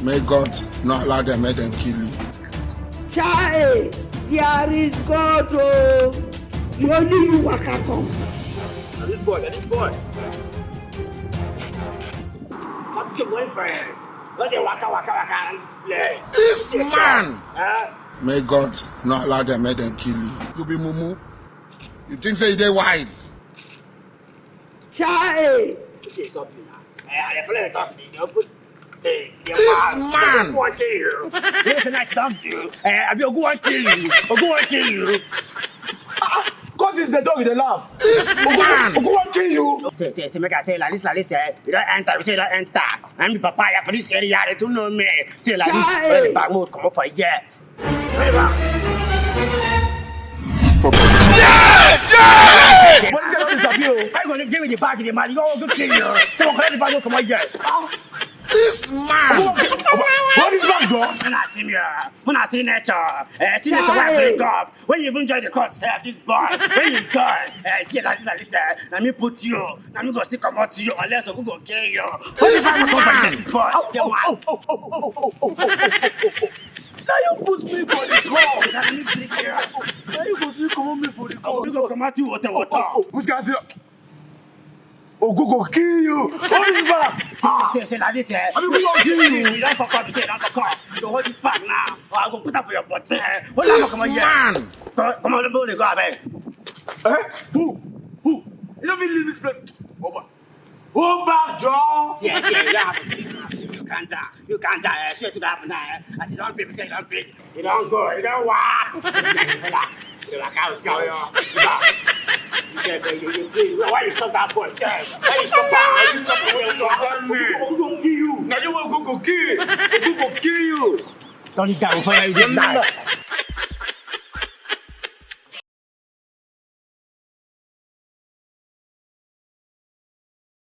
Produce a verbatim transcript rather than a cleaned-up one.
May God not allow them, make them kill you. Chai, there is God, oh. You only you waka come. Na this boy, na this boy. What's your boyfriend? What the waka waka waka around this place? This man, Huh? May God not allow them, make them kill you. You be mumu. You think say you dey wise? Chai, Say something now. Eh, I dey follow you talk. They don't put things. They This want- man. They want to kill you. This night don't do. Eh, I be Ogu want kill you. Ogu want kill you. God is the dog, they laugh. This man. Ogu want kill you. Say, say, say, make I tell you like this, like this. Eh, you don't enter. We say you don't enter. I'm the papaya for this area. They don't know me. Say like this. Chai. When the bag mode come up for here. Remember. But this guy don't disappear. Why you gonna give me the bag in the man? You gonna go kill you. Come on, collect the bag, come on here. Ah, This man. What is that, John? When I see me, uh, when I see nature, uh, see nature, when I Chai. Wake up. When you even join the course, uh, this boy, when you go, uh, see like this, like this, uh, let me put you, let me go stick come out to you, unless I go kill you. What is that? Come and get this boy. The man. Now you put me for the call. Let me pick you. Now you go see come me for the call. You go come out to water, water. Which guy say Ogu go kill you? What is that? Say, say like this, eh? I mean, we don't kill you. You don't fuck up, say don't fuck up. You hold this bag now. Or I go put up for your butt. Eh? Hold on, This come on here. man. Come, come on, let me go, abeg. Eh? Who? Who? You don't even leave this place. Over. Go back, John. See, see, you don't have to. You can't die. You can't die. I swear to God, now. Eh? As you don't pay, say you don't pay. You don't go. You don't walk. You don't walk out, sir. You don't. You say, you, you, you, why you stop that boy, sir? Why you stop that? Why you stop that boy? Concern me. Who don't kill you? Now you will go go kill. Go go kill you. Don't down fire you this night.